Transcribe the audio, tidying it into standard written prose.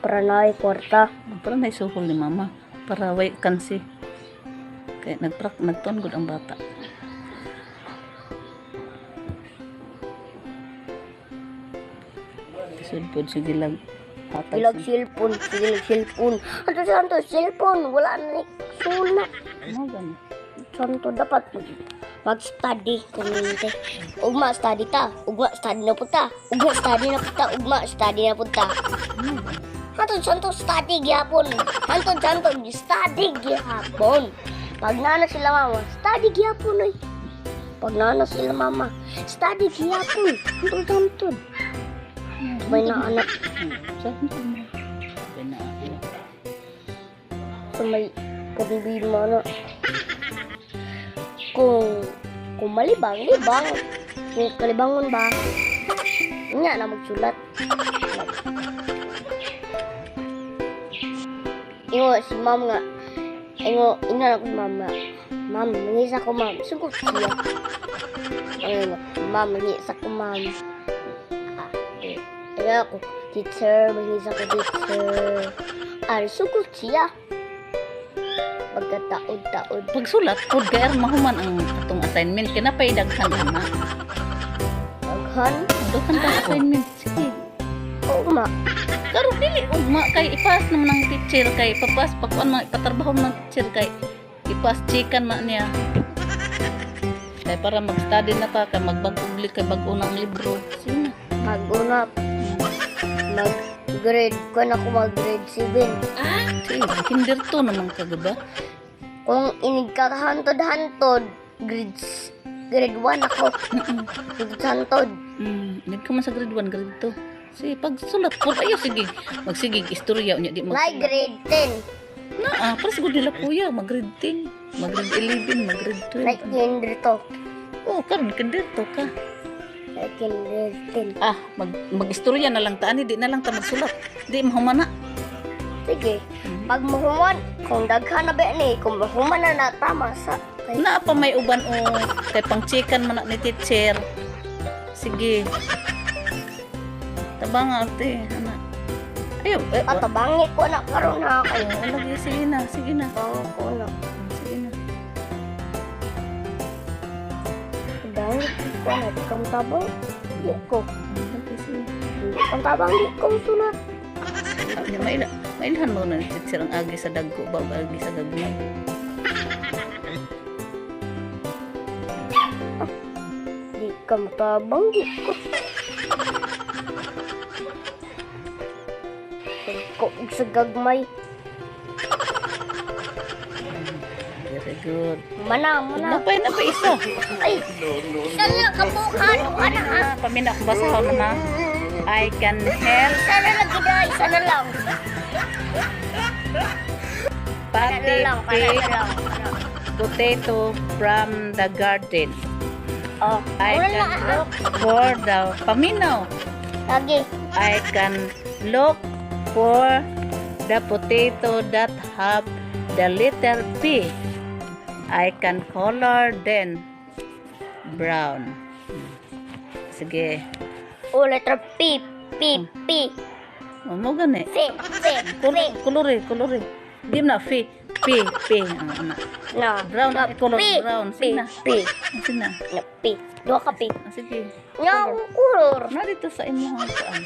Para naay kwarta. Para na isuhol ni mama. Para way kansi. Kaya nagprak nagtuon gud ang bata. Sudpod sige lang. Hatag Ilag cellphone, ilag cellphone. Anto santo cellphone, wala na ni suna. Mo gani. Santo dapat mag-study kuminti. Ugma study ta, ugma study na punta, ugma study na punta, ugma study na punta. Hantod santo study gyapon. Hantod santo study gyapon. Pag nana sila mama, study gyapon oy. Pag nana sila mama, study gyapon. Hantod santo. May na anak Sa mo. Kaya na. Sa may problema na. Kung malibang, libang. Kung kalibangon ba, nya na magsulat. Ingo si ma'am nga, ingo, ingo na ko si ma'am nga, "Ma'am, mangisa ko, ma'am." Sugot siya. Ano, "Ma'am, mangisa ko, ma'am." Ah, eh, ingo ako, "Teacher, mangisa ko, teacher." Ah, sugot siya. Pagkataod-taod. Pagsulat pod kay aron mahuman ang atong assignment kay napay daghan ana. Daghan. Daghan kang assignment. Sige. Oo, ma. Karon dili ugma kay ipas naman ang teacher kay ipapas pa kuan man ipatrabaho man ang teacher kay ipas chicken man niya. Kay para mag-study na ta kay magbag-ugli kay bag-o na ang libro. Sige na. Mag-una. Mag grade ko na ako, mag grade 7. Sige, kinder to naman kagaba. Kung inig ka hantod-hantod, grade 1 ako. Hantod-hantod. Nag ka man sa grade 1, grade 2. Sige, pagsulat po ayo sige. Magsigig istorya unya di Nay magsulat. grade 10. Na, ah, para siguro nila kuya, mag grade 10, mag grade 11, mag grade 12. Nay kinder to. Oh, karon kinder to ka. Nay kinder 10. Ah, mag-istorya na lang ta ani, di na lang ta magsulat. Di mahuman na. Sige. Pag mahuman, kung daghan na ba ni, kung mahuman na na, tama sa. Kay, Naa pa may uban o kay pangchikan man na ni teacher. Sige. Tabang ate, ana. Ayo, eh, Atabangi ko na karon ha kay. oh, lagi sige na, sige na. Tabangi ko na. Sige na. Tabangi ko na. Di kang tabang. Di ko. Lagi sige. Di kang tabang. Di ko sunod. Ano, mailhan mo na ni teacher ang agi sa dagko ba o agi sa gagmay. Di kang tabang. Di ko. Ko og sa gagmay. Very good. Mana, mana. Napay na pa isa. Ay! Isa na kabukan. Duha na ha. Ah, pamina ko basahon na. I can help Isa na lang gid, isa na lang. Isa na Pati lang, para na pick lang. potato from the garden. Oh, I wala can na ha. look for the paminaw. Lagi. I can look for the potato that have the letter P. I can color them brown. Sige. Oh, letter P. P, P. O, mo gani. C, C, C. Kulore, kulore. Di mo na, P, P, P. Ah, ana. Na. Brown, Na, color P, brown. P, Sige na. P. Sige na. Na, P. Duha ka P. Ah, sige. Nga, akong color. Narito sa imong kuan.